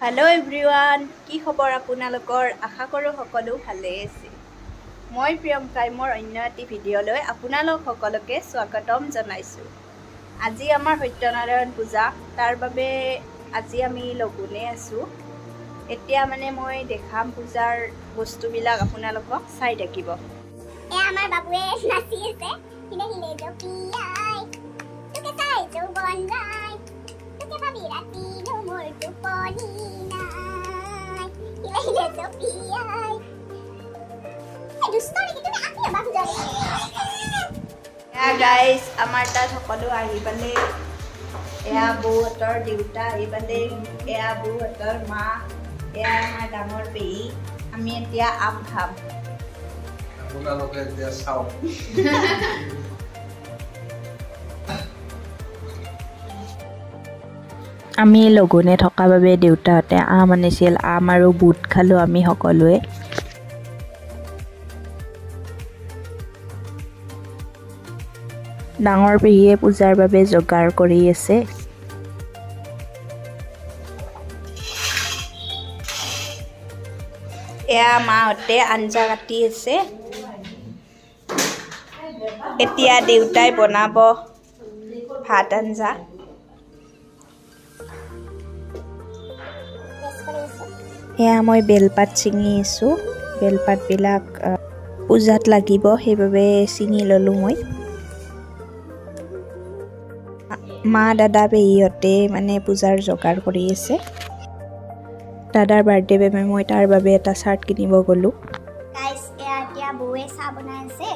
Hello' everyone, কি খবৰ আপোনালোকৰ? আশা কৰোঁ সকলো ভালেই আছে। মই প্ৰিয়ংকাই মোৰ অন্য এটি ভিডিঅ'লৈ আপোনালোক সকলোকে স্বাগতম জনাইছোঁ। আজি আমাৰ সত্যনাৰায়ণ পূজা, তাৰ বাবে আজি আমি লঘোণে আছোঁ। এতিয়া মানে মই দেখাম পূজাৰ বস্তুবিলাক, আপোনালোকক চাই থাকিব। এয়া আমাৰ বাবুৱে নাচি আছে। হিলে হিলে জঁপিয়াই, তোকে চাই যৌৱন যায়, তোকে ভাবি ৰাতিনো মোৰ টোপনি নাই, হিলে হিলে জঁপিয়াই। এই দুষ্ট নেকি তুমি? আঁকি ল'বা পূজাৰী। এয়া গাইজ, আমাৰ তাত সকলো আহি পালে। এয়া বৌহঁতৰ দেউতা আহি পালে, এয়া বৌহঁতৰ মা, এয়া আমাৰ ডাঙৰ পেহী। আমি এতিয়া আম খাম। আপোনালোকে এতিয়া চাওক। আমি লঘোণে থকা বাবে দেউতাহঁতে আম আনিছিল। আম আৰু বুট খালোঁ আমি সকলোৱে। ডাঙৰ পেহীয়ে পূজাৰ বাবে যোগাৰ কৰি আছে। এয়া মাহঁতে আঞ্জা কাটি আছে। এতিয়া দেউতাই বনাব ভাত আঞ্জা। এয়া মই বেলপাত ছিঙি আছোঁ। বেলপাতবিলাক পূজাত লাগিব, সেইবাবে ছিঙি ল'লোঁ মই। মা, দাদা, পেহীহঁতে মানে পূজাৰ যোগাৰ কৰি আছে। দাদাৰ বাৰ্থডে বাবে মই তাৰ বাবে এটা চাৰ্ট কিনিব গ'লোঁ। গাইজ, এয়া এতিয়া বৌৱে চাহ বনাই আছে।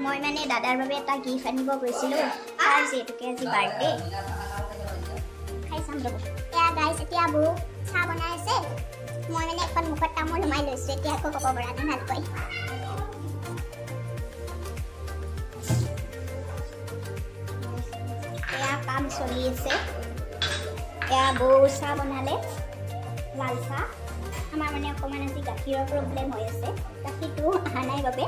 মই মানে দাদাৰ বাবে এটা গিফ্ট আনিব গৈছিলোঁ, তাৰ যিহেতুকে আজি বাৰ্থডে। খাই চাম ৰ'ব। এয়া গাইজ, এতিয়া বৌ চাহ বনাই আছে। মই মানে এখন মুখত তামোল সোমাই লৈছোঁ, এতিয়া একো ক'ব পৰা নাই ভালকৈ। এয়া কাম চলি আছে। এয়া বৌ চাহ বনালে, লাল চাহ। আমাৰ মানে অকণমান আজি গাখীৰৰ প্ৰব্লেম হৈ আছে, গাখীৰটো অহা নাই বাবে।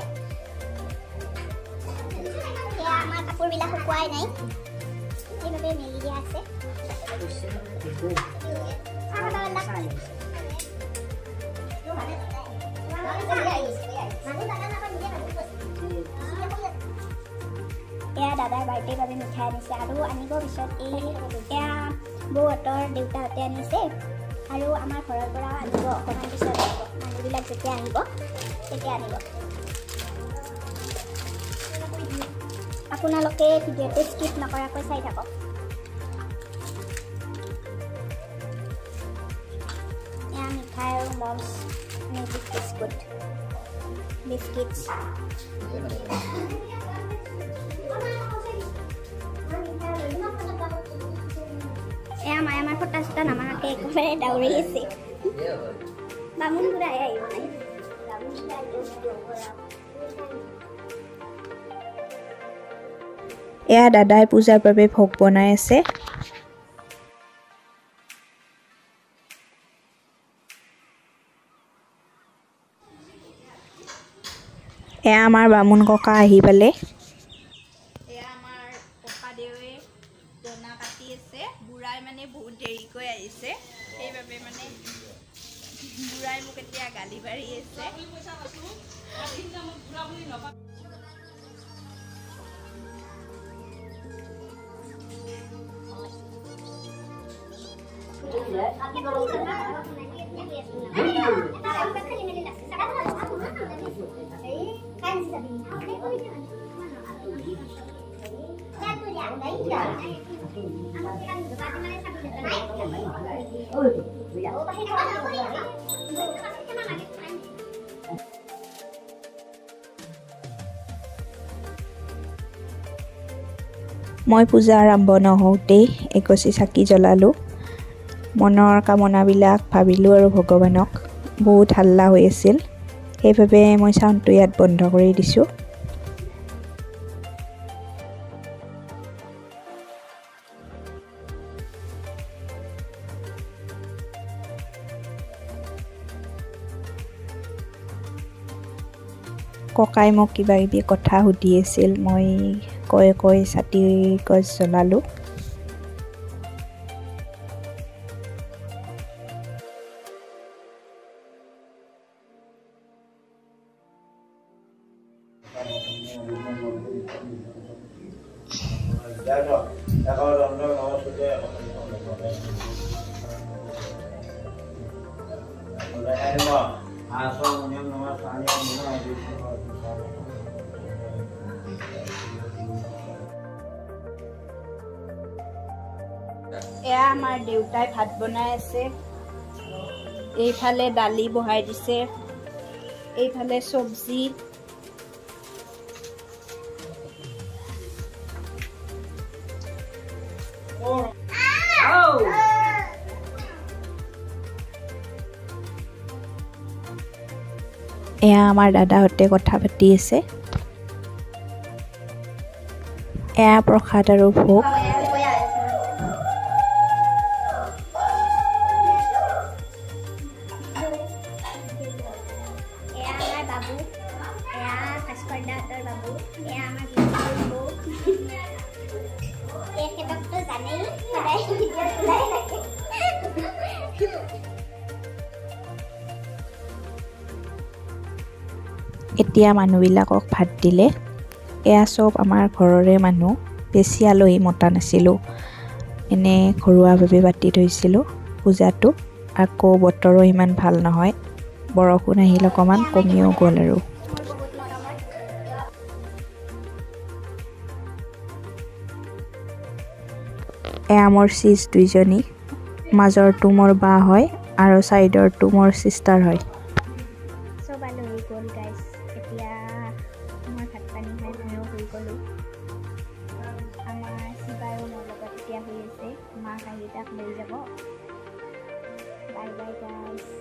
এয়া আমাৰ কাপোৰবিলাক শুকুৱাই নাই, সেইবাবে মেলি দিয়া আছে। এয়া দাদাৰ বাৰ্থডেৰ বাবে মিঠাই আনিছে আৰু আনিব পিছত। এই এয়া বৌহঁতৰ দেউতাহঁতে আনিছে আৰু আমাৰ ঘৰৰ পৰাও আনিব, অকণমান পিছত আনিব। মানুহবিলাক যেতিয়া আহিব তেতিয়া আনিব। আপোনালোকে ভিডিঅ'টো স্কিপ নকৰাকৈ চাই থাকক। এয়া মিঠাই আৰু মমছ মেজিক বিস্কুট বিস্কিটছ। এয়া মায়ে আমাৰ ফটা চটা নামাৰাকে একেবাৰে দাউৰি আছে। বামুণ বুঢ়াই আহিব নাই। এয়া দাদাই পূজাৰ বাবে ভোগ বনাই আছে। এয়া আমাৰ বামুণ ককা আহি পালে। এয়া আমাৰ ককাদেৱে দনা কাটি আছে। বুঢ়াই মানে বহুত দেৰিকৈ আহিছে, সেইবাবে মানে বুঢ়াই মোক এতিয়া গালি পাৰি আছে। মই পূজা আৰম্ভ নহওঁতেই এগছি চাকি জ্বলালোঁ। মনৰ কামনাবিলাক ভাবিলোঁ আৰু ভগৱানক। বহুত হাল্লা হৈ আছিল, সেইবাবে মই চাউণ্ডটো ইয়াত বন্ধ কৰি দিছোঁ। ককাই মোক কিবা কিবি কথা সুধি আছিল, মই কৈ কৈ চাকি গছ জ্বলালোঁ। এয়া আমাৰ দেউতাই ভাত বনাই আছে, এইফালে দালি বহাই দিছে, এইফালে চব্জি। এয়া আমাৰ দাদাহঁতে কথা পাতি আছে। এয়া প্ৰসাদ আৰু ভোগ। এয়া আমাৰ বাবু, এয়া ভাস্কৰ দাহঁতৰ বাবু, এয়া আমাৰ বৌ। এখেতকতো জানেই, সদায় ভিডিঅ'ত ওলাই থাকে। এতিয়া মানুহবিলাকক ভাত দিলে। এয়া চব আমাৰ ঘৰৰে মানুহ, বেছি আলহী মতা নাছিলোঁ, এনে ঘৰুৱাভাৱে পাতি থৈছিলোঁ পূজাটো। আকৌ বতৰো ইমান ভাল নহয়, বৰষুণ আহিল অকণমান কমিও গ'ল আৰু। মোৰ বহুত মৰমৰ। এয়া মোৰ চিজ দুইজনী, মাজৰটো মোৰ বা হয় আৰু ছাইডৰটো মোৰ চিষ্টাৰ হয়। চব আলহী গ'ল গাইজ। এতিয়া মই ভাত পানী খাই ময়ো শুই গ'লোঁ। আমাৰ শিৱায়ো মোৰ লগত এতিয়া শুই আছে, মাক আহি তাক লৈ যাব। Bye bye guys.